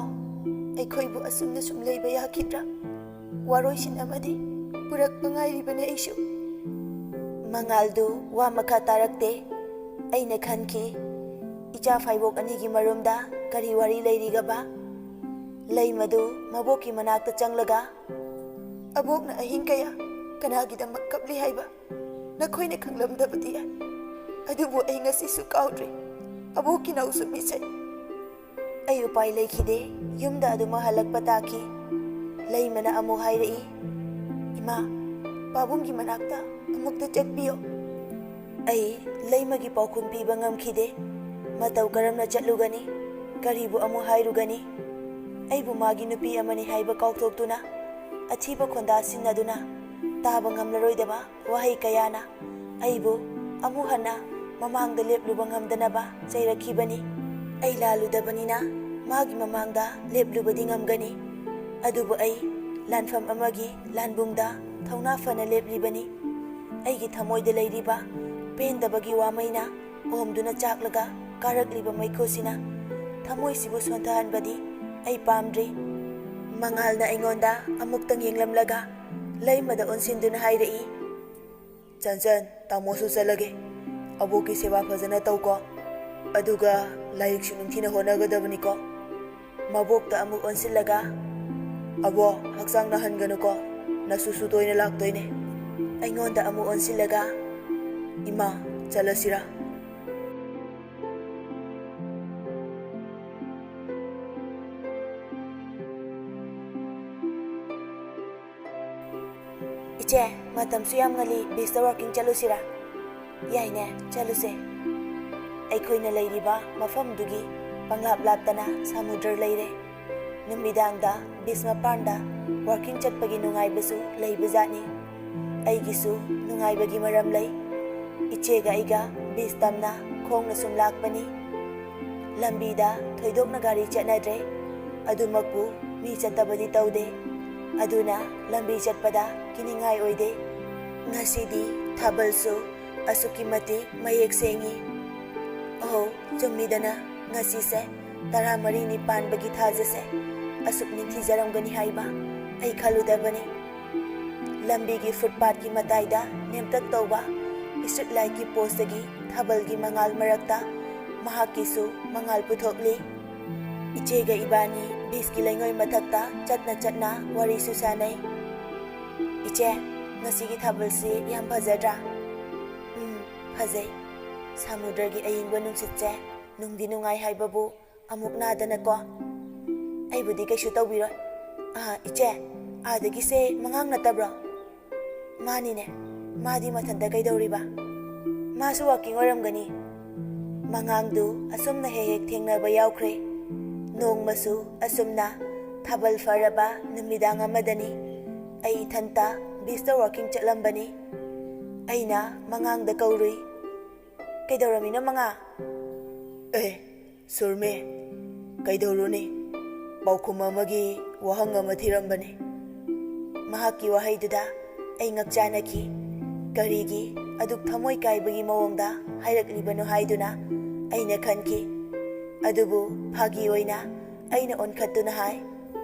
ꯑꯩꯈꯣꯏꯕꯨ ꯑꯁꯨꯝꯅ ꯁꯨꯝ ꯂꯩꯕ ꯌꯥꯈꯤꯗ꯭ꯔꯥ? ꯋꯥꯔꯣꯏꯁꯤꯟ ꯑꯃꯗꯤ ꯄꯨꯔꯛꯄ ꯉꯥꯏꯔꯤꯕꯅꯦ ꯑꯩꯁꯨ"꯫ ꯃꯉꯥꯜꯗꯨ ꯋꯥ ꯃꯈꯥ ꯇꯥꯔꯛꯇꯦ꯫ ꯑꯩꯅ ꯈꯟꯈꯤ, ꯏꯆꯥ ꯐꯥꯏꯕꯣꯛ ꯑꯅꯤꯒꯤ ꯃꯔꯨꯝꯗ ꯀꯔꯤ ꯋꯥꯔꯤ ꯂꯩꯔꯤꯒꯕ? ꯂꯩꯃꯗꯨ ꯃꯕꯣꯛꯀꯤ ꯃꯅꯥꯛꯇ ꯆꯪꯂꯒ, "ꯑꯕꯣꯛꯅ ꯑꯍꯤꯡ ꯀꯌꯥ ꯀꯅꯥꯒꯤꯗꯃꯛ ꯀꯞꯂꯤ ꯍꯥꯏꯕ ꯅꯈꯣꯏꯅ ꯈꯪꯂꯝꯗꯕꯗꯤ ꯌꯥꯏ, ꯑꯗꯨꯕꯨ ꯑꯩ ꯉꯁꯤꯁꯨ ꯀꯥꯎꯗ꯭ꯔꯤ꯫ ꯑꯕꯣꯛꯀꯤ ꯅꯥꯎꯁꯨ ꯃꯤꯁꯦ"꯫ ꯑꯩ ꯎꯄꯥꯏ ꯂꯩꯈꯤꯗꯦ, ꯌꯨꯝꯗ ꯑꯗꯨꯃꯛ ꯍꯜꯂꯛꯄ ꯇꯥꯈꯤ꯫ ꯂꯩꯃꯅ ꯑꯃꯨꯛ ꯍꯥꯏꯔꯛꯏ, "ꯏꯃꯥ, ꯄꯥꯕꯨꯡꯒꯤ ꯃꯅꯥꯛꯇ ꯑꯃꯨꯛꯇ ꯆꯠꯄꯤꯌꯣ"꯫ ꯑꯩ ꯂꯩꯃꯒꯤ ꯄꯥꯎꯈꯨꯝ ꯄꯤꯕ ꯉꯝꯈꯤꯗꯦ꯫ ꯃꯇꯧ ꯀꯔꯝꯅ ꯆꯠꯂꯨꯒꯅꯤ? ꯀꯔꯤꯕꯨ ꯑꯃꯨꯛ ꯍꯥꯏꯔꯨꯒꯅꯤ? ꯑꯩꯕꯨ ꯃꯥꯒꯤ ꯅꯨꯄꯤ ꯑꯃꯅꯤ ꯍꯥꯏꯕ ꯀꯥꯎꯊꯣꯛꯇꯨꯅ, ꯑꯊꯤꯕ ꯈꯣꯟꯗꯥ ꯁꯤꯖꯤꯟꯅꯗꯨꯅ, ꯇꯥꯕ ꯉꯝꯂꯔꯣꯏꯗꯕ ꯋꯥꯍꯩ ꯀꯌꯥꯅ ꯑꯩꯕꯨ ꯑꯃꯨꯛ ꯍꯟꯅ ꯃꯃꯥꯡꯗ ꯂꯦꯞꯂꯨꯕ ꯉꯝꯗꯅꯕ ꯆꯩꯔꯛꯈꯤꯕꯅꯤ꯫ ꯑꯩ ꯂꯥꯜꯂꯨꯗꯕꯅꯤꯅ ꯃꯥꯒꯤ ꯃꯃꯥꯡꯗ ꯂꯦꯞꯂꯨꯕꯗꯤ ꯉꯝꯒꯅꯤ, ꯑꯗꯨꯕꯨ ꯑꯩ ꯂꯥꯟꯐꯝ ꯑꯃꯒꯤ ꯂꯥꯟꯕꯨꯡꯗ ꯊꯧꯅꯥ ꯐꯅ ꯂꯦꯞꯂꯤꯕꯅꯤ꯫ ꯑꯩꯒꯤ ꯊꯃꯣꯏꯗ ꯂꯩꯔꯤꯕ ꯄꯦꯟꯗꯕꯒꯤ ꯋꯥꯃꯩꯅ ꯑꯣꯝꯗꯨꯅ ꯆꯥꯛꯂꯒ ꯀꯥꯔꯛꯂꯤꯕ ꯃꯩꯈꯨꯁꯤꯅ ꯊꯃꯣꯏꯁꯤꯕꯨ ꯁꯣꯟꯊꯍꯟꯕꯗꯤ ꯑꯩ ꯄꯥꯝꯗ꯭ꯔꯤ꯫ ꯃꯉꯥꯜꯅ ꯑꯩꯉꯣꯟꯗ ꯑꯃꯨꯛꯇꯪ ꯌꯦꯡꯂꯝꯂꯒ ꯂꯩꯃꯗ ꯑꯣꯟꯁꯤꯟꯗꯨꯅ ꯍꯥꯏꯔꯛꯏ, "ꯆꯟꯆꯟ, ꯇꯥꯃꯣꯁꯨ ꯆꯠꯂꯒꯦ꯫ ꯑꯕꯣꯛꯀꯤ ꯁꯦꯕꯥ ꯐꯖꯅ ꯇꯧꯀꯣ꯫ ꯑꯗꯨꯒ ꯂꯥꯏꯔꯤꯛꯁꯨ ꯅꯤꯡꯊꯤꯅ ꯍꯣꯠꯅꯒꯗꯕꯅꯤꯀꯣ"꯫ ꯃꯕꯣꯛꯇ ꯑꯃꯨꯛ ꯑꯣꯟꯁꯤꯜꯂꯒ, ꯑꯕꯣ, ꯍꯛꯆꯥꯡ ꯅꯥꯍꯟꯒꯅꯨꯀꯣ, ꯅꯁꯨꯁꯨ ꯇꯣꯏꯅ ꯂꯥꯛꯇꯣꯏꯅꯦ꯫ ꯑꯩꯉꯣꯟꯗ ꯑꯃꯨꯛ ꯑꯣꯟꯁꯤꯜꯂꯒ, "ꯏꯃꯥ, ꯆꯠꯂꯁꯤꯔꯥ?" "ꯏꯆꯦ, ꯃꯇꯝꯁꯨ ꯌꯥꯝ ꯉꯜꯂꯤ, ꯕꯤꯆꯇ ꯋꯥꯀꯤꯡ ꯆꯠꯂꯨꯁꯤꯔꯥ?" "ꯌꯥꯏꯅꯦ, ꯆꯠꯂꯨꯁꯦ꯫" ꯑꯩꯈꯣꯏꯅ ꯂꯩꯔꯤꯕ ꯃꯐꯝꯗꯨꯒꯤ ꯄꯪꯂꯥꯞ ꯂꯥꯞꯇꯅ ꯁꯃꯨꯗ꯭ꯔ ꯂꯩꯔꯦ꯫ ꯅꯨꯃꯤꯗꯥꯡꯗ ꯕꯤꯆ ꯃꯄꯥꯟꯗ ꯋꯥꯀꯤꯡ ꯆꯠꯄꯒꯤ ꯅꯨꯡꯉꯥꯏꯕꯁꯨ ꯂꯩꯕꯖꯥꯠꯅꯤ꯫ ꯑꯩꯒꯤꯁꯨ ꯅꯨꯡꯉꯥꯏꯕꯒꯤ ꯃꯔꯝ ꯂꯩ꯫ ꯏꯆꯦꯒ ꯑꯩꯒ ꯕꯤꯆ ꯇꯝꯅ ꯈꯣꯡꯅ ꯁꯨꯝ ꯂꯥꯛꯄꯅꯤ꯫ ꯂꯝꯕꯤꯗ ꯊꯣꯏꯗꯣꯛꯅ ꯒꯥꯔꯤ ꯆꯠꯅꯗ꯭ꯔꯦ꯫ ꯑꯗꯨꯃꯛꯄꯨ ꯃꯤ ꯆꯠꯇꯕꯗꯤ ꯇꯧꯗꯦ꯫ ꯑꯗꯨꯅ ꯂꯝꯕꯤ ꯆꯠꯄꯗ ꯀꯤꯅꯤꯡꯉꯥꯏ ꯑꯣꯏꯗꯦ꯫ ꯉꯁꯤꯗꯤ ꯊꯥꯕꯜꯁꯨ ꯑꯁꯨꯛꯀꯤ ꯃꯇꯤꯛ ꯃꯌꯦꯛ ꯁꯦꯡꯉꯤ꯫ ꯑꯣꯍꯣ, ꯆꯨꯝꯃꯤꯗꯅ, ꯉꯁꯤꯁꯦ ꯇꯔꯥꯃꯔꯤꯅꯤ ꯄꯥꯟꯕꯒꯤ ꯊꯥꯖꯁꯦ꯫ ꯑꯁꯨꯛ ꯅꯤꯡꯊꯤꯖꯔꯝꯒꯅꯤ ꯍꯥꯏꯕ ꯑꯩ ꯈꯜꯂꯨꯗꯕꯅꯤ꯫ ꯂꯝꯕꯤꯒꯤ ꯐꯨꯠꯄꯥꯠꯀꯤ ꯃꯇꯥꯏꯗ ꯅꯦꯝꯇꯛ ꯇꯧꯕ ꯁ꯭ꯇ꯭ꯔꯤꯠ ꯂꯥꯏꯠꯀꯤ ꯄꯣꯁꯇꯒꯤ ꯊꯥꯕꯜꯒꯤ ꯃꯉꯥꯜ ꯃꯔꯛꯇ ꯃꯍꯥꯛꯀꯤꯁꯨ ꯃꯉꯥꯜ ꯄꯨꯊꯣꯛꯂꯤ꯫ ꯏꯆꯦꯒ ꯏꯕꯥꯅꯤ ꯕꯤꯆꯀꯤ ꯂꯩꯉꯣꯏ ꯃꯊꯛꯇ ꯆꯠꯅ ꯆꯠꯅ ꯋꯥꯔꯤꯁꯨ ꯁꯥꯅꯩ꯫ "ꯏꯆꯦ, ꯉꯁꯤꯒꯤ ꯊꯥꯕꯜꯁꯤ ꯌꯥꯝ ꯐꯖꯗ꯭ꯔꯥ?" "ꯎꯝ, ꯐꯖꯩ꯫ ꯁꯃꯨꯗ꯭ꯔꯒꯤ ꯑꯏꯪꯕ ꯅꯨꯡꯁꯤꯠꯁꯦ ꯅꯨꯡꯗꯤ ꯅꯨꯡꯉꯥꯏ ꯍꯥꯏꯕꯕꯨ ꯑꯃꯨꯛ ꯅꯥꯗꯅꯀꯣ꯫" "ꯑꯩꯕꯨꯗꯤ ꯀꯩꯁꯨ ꯇꯧꯕꯤꯔꯣꯏ꯫" "ꯑꯥ, ꯏꯆꯦ, ꯑꯥꯗꯒꯤꯁꯦ ꯃꯉꯥꯡ ꯅꯠꯇꯕ꯭ꯔꯣ?" "ꯃꯥꯅꯤꯅꯦ, ꯃꯥꯗꯤ ꯃꯊꯟꯇ ꯀꯩꯗꯧꯔꯤꯕ?" "ꯃꯥꯁꯨ ꯋꯥꯀꯤꯡ ꯑꯣꯏꯔꯝꯒꯅꯤ꯫" ꯃꯉꯥꯡꯗꯨ ꯑꯁꯨꯝꯅ ꯍꯦꯛ ꯍꯦꯛ ꯊꯦꯡꯅꯕ ꯌꯥꯎꯈ꯭ꯔꯦ꯫ ꯅꯣꯡꯃꯁꯨ ꯑꯁꯨꯝꯅ ꯊꯥꯕꯜ ꯐꯔꯕ ꯅꯨꯃꯤꯗꯥꯡ ꯑꯃꯗꯅꯤ꯫ ꯑꯩ ꯏꯊꯟꯇ ꯕꯤꯆꯇ ꯋꯥꯀꯤꯡ ꯆꯠꯂꯝꯕꯅꯤ꯫ ꯑꯩꯅ ꯃꯉꯥꯡꯗ ꯀꯧꯔꯨꯏ꯫ "ꯀꯩꯗꯧꯔꯝꯃꯤꯅꯣ, ꯃꯉꯥ?" "ꯑꯦ, ꯁꯨꯔꯃꯤ, ꯀꯩꯗꯧꯔꯨꯅꯤ? ꯄꯥꯎꯈꯨꯝ ꯑꯃꯒꯤ ꯋꯥꯍꯪ ꯑꯃ ꯊꯤꯔꯝꯕꯅꯤ꯫" ꯃꯍꯥꯛꯀꯤ ꯋꯥꯍꯩꯗꯨꯗ ꯑꯩ ꯉꯛꯆꯥꯅꯈꯤ꯫ ꯀꯔꯤꯒꯤ ꯑꯗꯨꯛ ꯊꯃꯣꯏ ꯀꯥꯏꯕꯒꯤ ꯃꯑꯣꯡꯗ ꯍꯥꯏꯔꯛꯂꯤꯕꯅꯣ ꯍꯥꯏꯗꯨꯅ ꯑꯩꯅ ꯈꯟꯈꯤ꯫ ꯑꯗꯨꯕꯨ ꯐꯥꯒꯤ ꯑꯣꯏꯅ ꯑꯩꯅ ꯑꯣꯟꯈꯠꯇꯨꯅ ꯍꯥꯏ,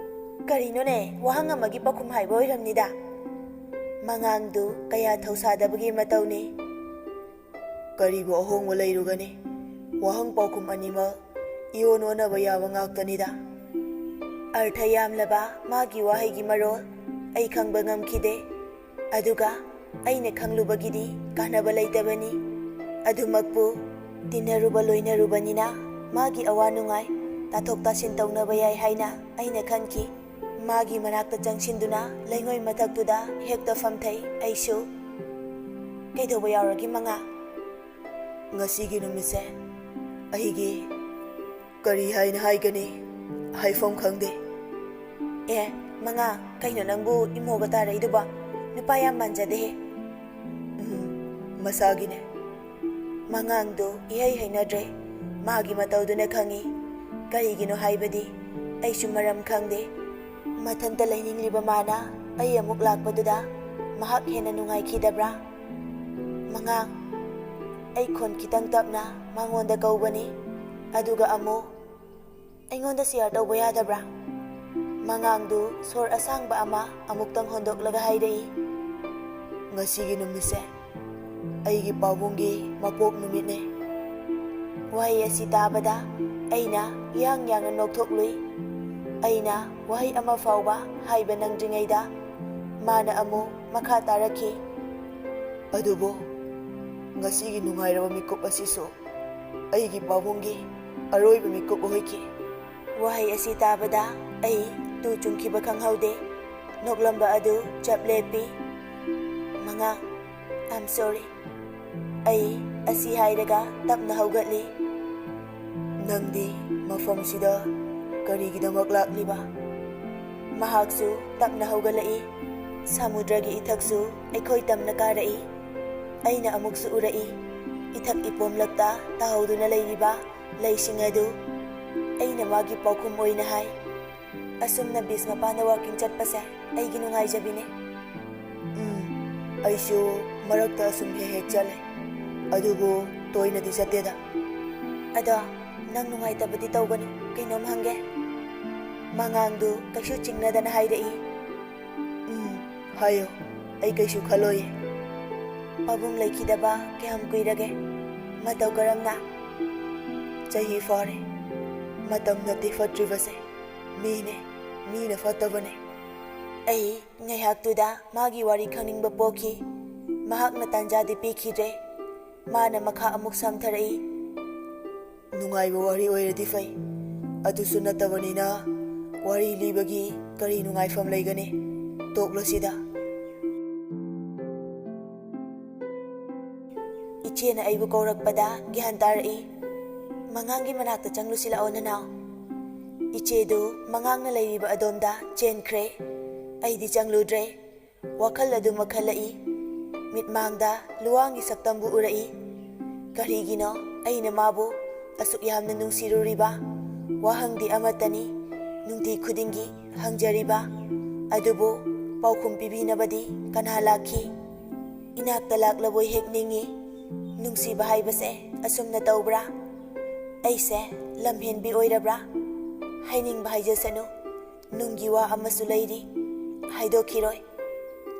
"ꯀꯔꯤꯅꯣꯅꯦ, ꯋꯥꯍꯪ ꯑꯃꯒꯤ ꯄꯥꯎꯈꯨꯝ ꯍꯥꯏꯕ ꯑꯣꯏꯔꯝꯅꯤꯗ꯫" ꯃꯉꯥꯡꯗꯨ ꯀꯌꯥ ꯊꯧꯁꯥꯗꯕꯒꯤ ꯃꯇꯧꯅꯤ꯫ "ꯀꯔꯤꯕꯨ ꯑꯍꯣꯡꯕ ꯂꯩꯔꯨꯒꯅꯤ? ꯋꯥꯍꯪ ꯄꯥꯎꯈꯨꯝ ꯑꯅꯤꯃꯛ ꯏꯑꯣꯟ ꯑꯣꯟꯅꯕ ꯌꯥꯕ ꯉꯥꯛꯇꯅꯤꯗ꯫" ꯑꯔꯊ ꯌꯥꯝꯂꯕ ꯃꯥꯒꯤ ꯋꯥꯍꯩꯒꯤ ꯃꯔꯣꯜ ꯑꯩ ꯈꯪꯕ ꯉꯝꯈꯤꯗꯦ꯫ ꯑꯗꯨꯒ ꯑꯩꯅ ꯈꯪꯂꯨꯕꯒꯤꯗꯤ ꯀꯥꯟꯅꯕ ꯂꯩꯇꯕꯅꯤ꯫ ꯑꯗꯨꯃꯛꯄꯨ ꯇꯤꯟꯅꯔꯨꯕ ꯂꯣꯏꯅꯔꯨꯕꯅꯤꯅ ꯃꯥꯒꯤ ꯑꯋꯥ ꯅꯨꯡꯉꯥꯏ ꯇꯥꯊꯣꯛ ꯇꯥꯁꯤꯟ ꯇꯧꯅꯕ ꯌꯥꯏ ꯍꯥꯏꯅ ꯑꯩꯅ ꯈꯟꯈꯤ꯫ ꯃꯥꯒꯤ ꯃꯅꯥꯛꯇ ꯆꯪꯁꯤꯟꯗꯨꯅ ꯂꯩꯉꯣꯏ ꯃꯊꯛꯇꯨꯗ ꯍꯦꯛꯇ ꯐꯝꯊꯩ ꯑꯩꯁꯨ꯫ "ꯀꯩꯗꯧꯕ ꯌꯥꯎꯔꯒꯦ ꯃꯉꯥ?" "ꯉꯁꯤꯒꯤ ꯅꯨꯃꯤꯠꯁꯦ ꯑꯩꯒꯤ ꯀꯔꯤ ꯍꯥꯏꯅ ꯍꯥꯏꯒꯅꯤ? ꯍꯥꯏꯐꯝ ꯈꯪꯗꯦ꯫" "ꯑꯦ, ꯃꯉꯥ, ꯀꯩꯅꯣ ꯅꯪꯕꯨ ꯏꯃꯣꯒ ꯇꯥꯔꯛꯏꯗꯨꯕꯣ? ꯅꯨꯄꯥ ꯌꯥꯝ ꯃꯥꯟꯖꯗꯦꯍꯦ꯫" "ꯎꯝ, ꯃꯁꯥꯒꯤꯅꯦ꯫" ꯃꯉꯥꯡꯗꯨ ꯏꯍꯩ ꯍꯩꯅꯗ꯭ꯔꯦ꯫ ꯃꯥꯒꯤ ꯃꯇꯧꯗꯨꯅ ꯈꯪꯏ꯫ ꯀꯔꯤꯒꯤꯅꯣ ꯍꯥꯏꯕꯗꯤ ꯑꯩꯁꯨ ꯃꯔꯝ ꯈꯪꯗꯦ꯫ ꯃꯊꯟꯇ ꯂꯩꯅꯤꯡꯂꯤꯕ ꯃꯥꯅ ꯑꯩ ꯑꯃꯨꯛ ꯂꯥꯛꯄꯗꯨꯗ ꯃꯍꯥꯛ ꯍꯦꯟꯅ ꯅꯨꯡꯉꯥꯏꯈꯤꯗꯕ꯭ꯔꯥ? "ꯃꯉꯥꯡ꯫" ꯑꯩ ꯈꯣꯟ ꯈꯤꯇꯪ ꯇꯞꯅ ꯃꯉꯣꯟꯗ ꯀꯧꯕꯅꯤ꯫ ꯑꯗꯨꯒ ꯑꯃꯨꯛ, "ꯑꯩꯉꯣꯟꯗ ꯁꯤꯌꯥꯔ ꯇꯧꯕ ꯌꯥꯗꯕ꯭ꯔꯥ?" ꯃꯉꯥꯡꯗꯨ ꯁꯣꯔ ꯑꯁꯥꯡꯕ ꯑꯃ ꯑꯃꯨꯛꯇꯪ ꯍꯣꯟꯗꯣꯛꯂꯒ ꯍꯥꯏꯔꯛꯏ꯫ "ꯉꯁꯤꯒꯤ ꯅꯨꯃꯤꯠꯁꯦ ꯑꯩꯒꯤ ꯄꯥꯕꯨꯡꯒꯤ ꯃꯄꯣꯛ ꯅꯨꯃꯤꯠꯅꯦ꯫" ꯋꯥꯍꯩ ꯑꯁꯤ ꯇꯥꯕꯗ ꯑꯩꯅ ꯏꯌꯥꯡ ꯌꯥꯡꯅ ꯅꯣꯛꯊꯣꯛꯂꯨꯏ꯫ ꯑꯩꯅ ꯋꯥꯍꯩ ꯑꯃ ꯐꯥꯎꯕ ꯍꯥꯏꯕ ꯅꯪꯗ꯭ꯔꯤꯉꯩꯗ ꯃꯥꯅ ꯑꯃꯨꯛ ꯃꯈꯥ ꯇꯥꯔꯛꯈꯤ꯫ "ꯑꯗꯨꯕꯨ ꯉꯁꯤꯒꯤ ꯅꯨꯡꯉꯥꯏꯔꯕ ꯃꯤꯀꯨꯞ ꯑꯁꯤꯁꯨ ꯑꯩꯒꯤ ꯄꯥꯕꯨꯡꯒꯤ ꯑꯔꯣꯏꯕ ꯃꯤꯀꯨꯞ ꯑꯣꯏꯈꯤ꯫" ꯋꯥꯍꯩ ꯑꯁꯤ ꯇꯥꯕꯗ ꯑꯩ ꯇꯨ ꯆꯨꯡꯈꯤꯕ ꯈꯪꯍꯧꯗꯦ꯫ ꯅꯣꯛꯂꯝꯕ ꯑꯗꯨ ꯆꯞ ꯂꯦꯞꯄꯤ꯫ "ꯃꯉꯥ, I'm sorry꯫" ꯑꯩ ꯑꯁꯤ ꯍꯥꯏꯔꯒ ꯇꯞꯅ ꯍꯧꯒꯠꯂꯤ꯫ "ꯅꯪꯗꯤ ꯃꯐꯝꯁꯤꯗ ꯀꯔꯤꯒꯤꯗꯃꯛ ꯂꯥꯛꯂꯤꯕ?" ꯃꯍꯥꯛꯁꯨ ꯇꯞꯅ ꯍꯧꯒꯠꯂꯛꯏ꯫ ꯁꯃꯨꯗ꯭ꯔꯒꯤ ꯏꯊꯛꯁꯨ ꯑꯩꯈꯣꯏ ꯇꯝꯅ ꯀꯥꯔꯛꯏ꯫ ꯑꯩꯅ ꯑꯃꯨꯛꯁꯨ ꯎꯔꯛꯏ, ꯏꯊꯛ ꯏꯄꯣꯝꯂꯛꯇ ꯇꯥꯍꯧꯗꯨꯅ ꯂꯩꯔꯤꯕ ꯂꯩꯁꯤꯡ ꯑꯗꯨ꯫ ꯑꯩꯅ ꯃꯥꯒꯤ ꯄꯥꯎꯈꯨꯝ ꯑꯣꯏꯅ ꯍꯥꯏ, "ꯑꯁꯨꯝꯅ ꯕꯤꯆ ꯃꯄꯥꯟꯗ ꯋꯥꯀꯤꯡ ꯆꯠꯄꯁꯦ ꯑꯩꯒꯤ ꯅꯨꯡꯉꯥꯏꯖꯕꯤꯅꯦ꯫" "ꯎꯝ, ꯑꯩꯁꯨ ꯃꯔꯛꯇ ꯑꯁꯨꯝ ꯍꯦꯛ ꯍꯦꯛ ꯆꯠꯂꯦ, ꯑꯗꯨꯕꯨ ꯇꯣꯏꯅꯗꯤ ꯆꯠꯇꯦꯗ꯫" "ꯑꯗꯣ ꯅꯪ ꯅꯨꯡꯉꯥꯏꯇꯕꯗꯤ ꯇꯧꯒꯅꯨ, ꯀꯩꯅꯣꯝ ꯍꯪꯒꯦ꯫" ꯃꯉꯥꯡꯗꯨ ꯀꯩꯁꯨ ꯆꯤꯡꯅꯗꯅ ꯍꯥꯏꯔꯛꯏ꯫ "ꯎꯝ, ꯍꯥꯏꯌꯣ, ꯑꯩ ꯀꯩꯁꯨ ꯈꯜꯂꯣꯏꯌꯦ꯫" "ꯄꯥꯕꯨꯡ ꯂꯩꯈꯤꯗꯕ ꯀꯌꯥꯝ ꯀꯨꯏꯔꯒꯦ? ꯃꯇꯧ ꯀꯔꯝꯅ?" "ꯆꯍꯤ ꯐꯥꯔꯦ꯫ ꯃꯇꯝꯅꯗꯤ ꯐꯠꯇ꯭ꯔꯤꯕꯁꯦ, ꯃꯤꯅꯦ, ꯃꯤꯅ ꯐꯠꯇꯕꯅꯦ꯫ ꯑꯩ ꯉꯥꯏꯍꯥꯛꯇꯨꯗ ꯃꯥꯒꯤ ꯋꯥꯔꯤ ꯈꯪꯅꯤꯡꯕ ꯄꯣꯛꯈꯤ꯫ ꯃꯍꯥꯛꯅ ꯇꯥꯟꯖꯥꯗꯤ ꯄꯤꯈꯤꯗ꯭ꯔꯦ꯫ ꯃꯥꯅ ꯃꯈꯥ ꯑꯃꯨꯛ ꯁꯝꯊꯔꯛꯏ꯫ ꯅꯨꯡꯉꯥꯏꯕ ꯋꯥꯔꯤ ꯑꯣꯏꯔꯗꯤ ꯐꯩ, ꯑꯗꯨꯁꯨ ꯅꯠꯇꯕꯅꯤꯅ ꯋꯥꯔꯤ ꯂꯤꯕꯒꯤ ꯀꯔꯤ ꯅꯨꯡꯉꯥꯏꯐꯝ ꯂꯩꯒꯅꯤ? ꯇꯣꯛꯂꯁꯤꯗ꯫ ꯏꯆꯦꯅ ꯑꯩꯕꯨ ꯀꯧꯔꯛꯄꯗ ꯒ꯭ꯌꯥꯟ ꯇꯥꯔꯛꯏ꯫ "ꯃꯉꯥꯡꯒꯤ ꯃꯅꯥꯛꯇ ꯆꯪꯂꯨꯁꯤ ꯂꯥꯛꯑꯣ ꯅꯅꯥꯎ꯫" ꯏꯆꯦꯗꯨ ꯃꯉꯥꯡꯅ ꯂꯩꯔꯤꯕ ꯑꯗꯣꯝꯗ ꯆꯦꯟꯈ꯭ꯔꯦ꯫ ꯑꯩꯗꯤ ꯆꯪꯂꯨꯗ꯭ꯔꯦ꯫ ꯋꯥꯈꯜ ꯑꯗꯨꯃꯛ ꯈꯜꯂꯛꯏ꯫ ꯃꯤꯠꯃꯥꯡꯗ ꯂꯨꯋꯥꯡꯒꯤ ꯁꯛꯇꯝꯕꯨ ꯎꯔꯛꯏ꯫ ꯀꯔꯤꯒꯤꯅꯣ ꯑꯩꯅ ꯃꯥꯕꯨ ꯑꯁꯨꯛ ꯌꯥꯝꯅ ꯅꯨꯡꯁꯤꯔꯨꯔꯤꯕ? ꯋꯥꯍꯪꯗꯤ ꯑꯃꯠꯇꯅꯤ ꯅꯨꯡꯇꯤ ꯈꯨꯗꯤꯡꯒꯤ ꯍꯪꯖꯔꯤꯕ꯫ ꯑꯗꯨꯕꯨ ꯄꯥꯎꯈꯨꯝ ꯄꯤꯕꯤꯅꯕꯗꯤ ꯀꯅꯥ ꯂꯥꯛꯈꯤ? ꯏꯅꯥꯛꯇ ꯂꯥꯛꯂꯕꯣꯏ ꯍꯦꯛ ꯅꯤꯡꯏ꯫ ꯅꯨꯡꯁꯤꯕ ꯍꯥꯏꯕꯁꯦ ꯑꯁꯨꯝꯅ ꯇꯧꯕ꯭ꯔꯥ? ꯑꯩꯁꯦ ꯂꯝꯍꯦꯟꯕꯤ ꯑꯣꯏꯔꯕ꯭ꯔꯥ? ꯍꯥꯏꯅꯤꯡꯕ ꯍꯥꯏꯖꯁꯅꯨ꯫ ꯅꯨꯡꯒꯤ ꯋꯥ ꯑꯃꯁꯨ ꯂꯩꯔꯤ, ꯍꯥꯏꯗꯣꯛꯈꯤꯔꯣꯏ꯫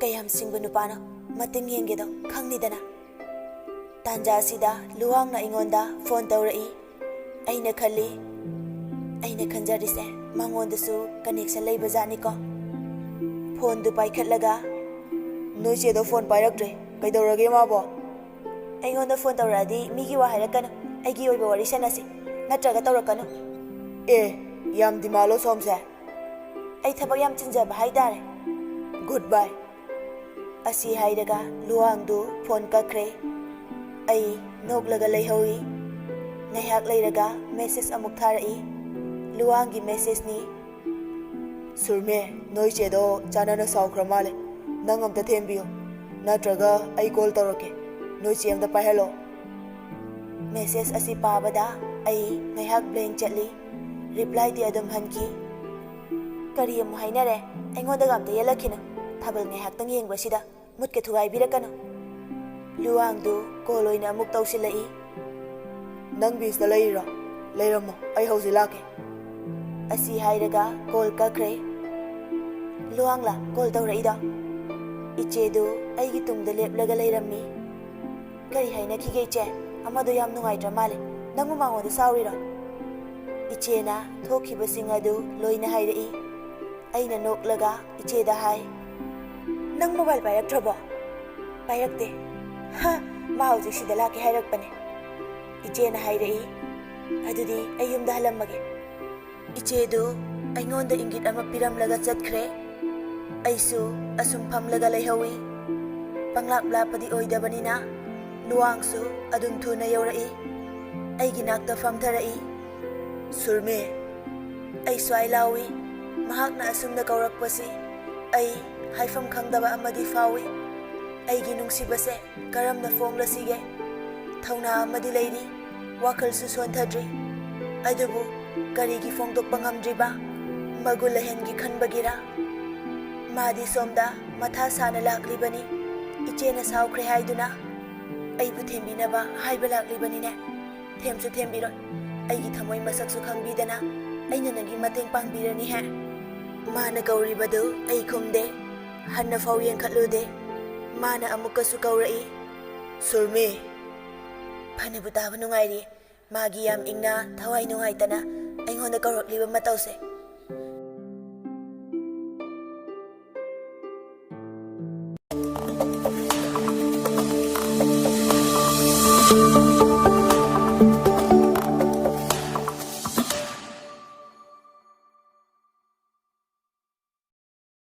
ꯀꯌꯥꯝ ꯁꯤꯡꯕ ꯅꯨꯄꯥꯅꯣ, ꯃꯇꯤꯡ ꯌꯦꯡꯒꯦꯗꯣ ꯈꯪꯅꯤꯗꯅ꯫ ꯇꯥꯟꯖꯥ ꯑꯁꯤꯗ ꯂꯨꯋꯥꯡꯅ ꯑꯩꯉꯣꯟꯗ ꯐꯣꯟ ꯇꯧꯔꯛꯏ꯫ ꯑꯩꯅ ꯈꯜꯂꯤ, ꯑꯩꯅ ꯈꯟꯖꯔꯤꯁꯦ ꯃꯉꯣꯟꯗꯁꯨ ꯀꯅꯦꯛꯁꯟ ꯂꯩꯕ ꯖꯥꯠꯅꯤꯀꯣ꯫ ꯐꯣꯟꯗꯨ ꯄꯥꯏꯈꯠꯂꯒ, "ꯅꯣꯏ ꯆꯦꯗꯣ ꯐꯣꯟ ꯄꯥꯏꯔꯛꯇ꯭ꯔꯦ, ꯀꯩꯗꯧꯔꯒꯦ ꯃꯥꯕꯣ?" "ꯑꯩꯉꯣꯟꯗ ꯐꯣꯟ ꯇꯧꯔꯛꯑꯗꯤ ꯃꯤꯒꯤ ꯋꯥ ꯍꯥꯏꯔꯛꯀꯅꯨ, ꯑꯩꯒꯤ ꯑꯣꯏꯕ ꯋꯥꯔꯤ ꯁꯥꯟꯅꯁꯤ, ꯅꯠꯇ꯭ꯔꯒ ꯇꯧꯔꯛꯀꯅꯨ꯫" "ꯑꯦ, ꯌꯥꯝ ꯗꯤꯃꯥꯂꯣ ꯁꯣꯝꯁꯦ꯫" "ꯑꯩ ꯊꯕꯛ ꯌꯥꯝ ꯆꯤꯟꯖꯕ ꯍꯥꯏꯇꯥꯔꯦ꯫" "ꯒꯨꯗ ꯕꯥꯏ꯫" ꯑꯁꯤ ꯍꯥꯏꯔꯒ ꯂꯨꯋꯥꯡꯗꯨ ꯐꯣꯟ ꯀꯛꯈ꯭ꯔꯦ꯫ ꯑꯩ ꯅꯣꯛꯂꯒ ꯂꯩꯍꯧꯏ꯫ ꯉꯥꯏꯍꯥꯛ ꯂꯩꯔꯒ ꯃꯦꯁꯦꯖ ꯑꯃꯨꯛ ꯊꯥꯔꯛꯏ꯫ ꯂꯨꯋꯥꯡꯒꯤ ꯃꯦꯁꯦꯖꯅꯤ꯫ "ꯁꯨꯔꯃꯦ, ꯅꯣꯏ ꯆꯦꯗꯣ ꯆꯥꯟꯅꯅ ꯁꯥꯎꯈ꯭ꯔ ꯃꯥꯜꯂꯦ꯫ ꯅꯪ ꯑꯝꯇ ꯊꯦꯝꯕꯤꯌꯨ, ꯅꯠꯇ꯭ꯔꯒ ꯑꯩ ꯀꯣꯜ ꯇꯧꯔꯛꯀꯦ꯫ ꯅꯣꯏ ꯆꯦ ꯑꯝꯇ ꯄꯥꯏꯍꯜꯂꯣ꯫" ꯃꯦꯁꯦꯖ ꯑꯁꯤ ꯄꯥꯕꯗ ꯑꯩ ꯉꯥꯏꯍꯥꯛ ꯕ꯭ꯂꯦꯡ ꯆꯠꯂꯤ꯫ ꯔꯤꯄ꯭ꯂꯥꯏꯗꯤ ꯑꯗꯨꯝ ꯍꯟꯈꯤ꯫ "ꯀꯔꯤ ꯑꯃꯨꯛ ꯍꯥꯏꯅꯔꯦ? ꯑꯩꯉꯣꯟꯗꯒ ꯑꯝꯇ ꯌꯦꯜꯂꯛꯈꯤꯅꯨ꯫ ꯊꯥꯕꯜ ꯉꯥꯏꯍꯥꯛꯇꯪ ꯌꯦꯡꯕꯁꯤꯗ ꯃꯨꯠꯀ ꯊꯨꯒꯥꯏꯕꯤꯔꯛꯀꯅꯨ꯫" ꯂꯨꯋꯥꯡꯗꯨ ꯀꯣꯜ ꯑꯣꯏꯅ ꯑꯃꯨꯛ ꯇꯧꯁꯤꯜꯂꯛꯏ꯫ "ꯅꯪ ꯕꯤꯁꯇ ꯂꯩꯔꯤꯔꯣ? ꯂꯩꯔꯝꯃꯣ, ꯑꯩ ꯍꯧꯖꯤꯛ ꯂꯥꯛꯀꯦ꯫" ꯑꯁꯤ ꯍꯥꯏꯔꯒ ꯀꯣꯜ ꯀꯛꯈ꯭ꯔꯦ꯫ "ꯂꯨꯋꯥꯡꯂꯥ ꯀꯣꯜ ꯇꯧꯔꯛꯏꯗꯣ?" ꯏꯆꯦꯗꯨ ꯑꯩꯒꯤ ꯇꯨꯡꯗ ꯂꯦꯞꯂꯒ ꯂꯩꯔꯝꯃꯤ꯫ "ꯀꯔꯤ ꯍꯥꯏꯅꯈꯤꯒꯦ ꯏꯆꯦ? ꯑꯃꯗꯣ ꯌꯥꯝ ꯅꯨꯡꯉꯥꯏꯇ꯭ꯔ ꯃꯥꯜꯂꯦ꯫ ꯅꯪꯕꯨ ꯃꯉꯣꯟꯗ ꯁꯥꯎꯔꯤꯔꯣ?" ꯏꯆꯦꯅ ꯊꯣꯛꯈꯤꯕꯁꯤꯡ ꯑꯗꯨ ꯂꯣꯏꯅ ꯍꯥꯏꯔꯛꯏ꯫ ꯑꯩꯅ ꯅꯣꯛꯂꯒ ꯏꯆꯦꯗ ꯍꯥꯏ, "ꯅꯪ ꯃꯣꯕꯥꯏꯜ ꯄꯥꯏꯔꯛꯇ꯭ꯔꯕꯣ?" "ꯄꯥꯏꯔꯛꯇꯦ꯫" "ꯍꯥ, ꯃꯥ ꯍꯧꯖꯤꯛ ꯁꯤꯗ ꯂꯥꯛꯀꯦ ꯍꯥꯏꯔꯛꯄꯅꯦ꯫" ꯏꯆꯦꯅ ꯍꯥꯏꯔꯛꯏ, "ꯑꯗꯨꯗꯤ ꯑꯩ ꯌꯨꯝꯗ ꯍꯜꯂꯝꯃꯒꯦ꯫" ꯏꯆꯦꯗꯨ ꯑꯩꯉꯣꯟꯗ ꯏꯪꯒꯤꯠ ꯑꯃ ꯄꯤꯔꯝꯂꯒ ꯆꯠꯈ꯭ꯔꯦ꯫ ꯑꯩꯁꯨ ꯑꯁꯨꯝ ꯐꯝꯂꯒ ꯂꯩꯍꯧꯏ꯫ ꯄꯪꯂꯥꯞ ꯂꯥꯞꯄꯗꯤ ꯑꯣꯏꯗꯕꯅꯤꯅ ꯂꯨꯋꯥꯡꯁꯨ ꯑꯗꯨꯝ ꯊꯨꯅ ꯌꯧꯔꯛꯏ꯫ ꯑꯩꯒꯤ ꯅꯥꯛꯇ ꯐꯝꯊꯔꯛꯏ꯫ "ꯁꯨꯔꯃꯤ!" ꯑꯩ ꯁ꯭ꯋꯥꯏ ꯂꯥꯎꯏ꯫ ꯃꯍꯥꯛꯅ ꯑꯁꯨꯝꯅ ꯀꯧꯔꯛꯄꯁꯤ ꯑꯩ ꯍꯥꯏꯐꯝ ꯈꯪꯗꯕ ꯑꯃꯗꯤ ꯐꯥꯎꯏ꯫ ꯑꯩꯒꯤ ꯅꯨꯡꯁꯤꯕꯁꯦ ꯀꯔꯝꯅ ꯐꯣꯡꯂꯁꯤꯒꯦ? ꯊꯧꯅꯥ ꯑꯃꯗꯤ ꯂꯩꯔꯤ, ꯋꯥꯈꯜꯁꯨ ꯁꯣꯟꯊꯗ꯭ꯔꯤ꯫ ꯑꯗꯨꯕꯨ ꯀꯔꯤꯒꯤ ꯐꯣꯡꯗꯣꯛꯄ ꯉꯝꯗ꯭ꯔꯤꯕ? ꯃꯒꯨꯟ ꯂꯩꯍꯟꯒꯦ ꯈꯟꯕꯒꯤꯔꯥ? ꯃꯥꯗꯤ ꯁꯣꯝꯗ ꯃꯊꯥ ꯁꯥꯅ ꯂꯥꯛꯂꯤꯕꯅꯤ꯫ ꯏꯆꯦꯅ ꯁꯥꯎꯈ꯭ꯔꯦ ꯍꯥꯏꯗꯨꯅ ꯑꯩꯕꯨ ꯊꯦꯝꯕꯤꯅꯕ ꯍꯥꯏꯕ ꯂꯥꯛꯂꯤꯕꯅꯤꯅꯦ꯫ ꯊꯦꯝꯁꯨ ꯊꯦꯝꯕꯤꯔꯣꯏ꯫ ꯑꯩꯒꯤ ꯊꯃꯣꯏ ꯃꯁꯛꯁꯨ ꯈꯪꯕꯤꯗꯅ ꯑꯩꯅ ꯅꯪꯒꯤ ꯃꯇꯦꯡ ꯄꯥꯡꯕꯤꯔꯅꯤ ꯍꯦ꯫ ꯃꯥꯅ ꯀꯧꯔꯤꯕꯗꯨ ꯑꯩ ꯈꯨꯝꯗꯦ꯫ ꯍꯟꯅ ꯐꯥꯎ ꯌꯦꯡꯈꯠꯂꯨꯗꯦ꯫ ꯃꯥꯅ ꯑꯃꯨꯛꯀꯁꯨ ꯀꯧꯔꯛꯏ, "ꯁꯨꯔꯃꯤ!" ꯐꯅꯕꯨ ꯇꯥꯕ ꯅꯨꯡꯉꯥꯏꯔꯤ꯫ ꯃꯥꯒꯤ ꯌꯥꯝ ꯏꯪꯅ, ꯊꯋꯥꯏ ꯅꯨꯡꯉꯥꯏꯇꯅ ꯑꯩꯉꯣꯟꯗ ꯀꯧꯔꯛꯂꯤꯕ ꯃꯇꯧꯁꯦ꯫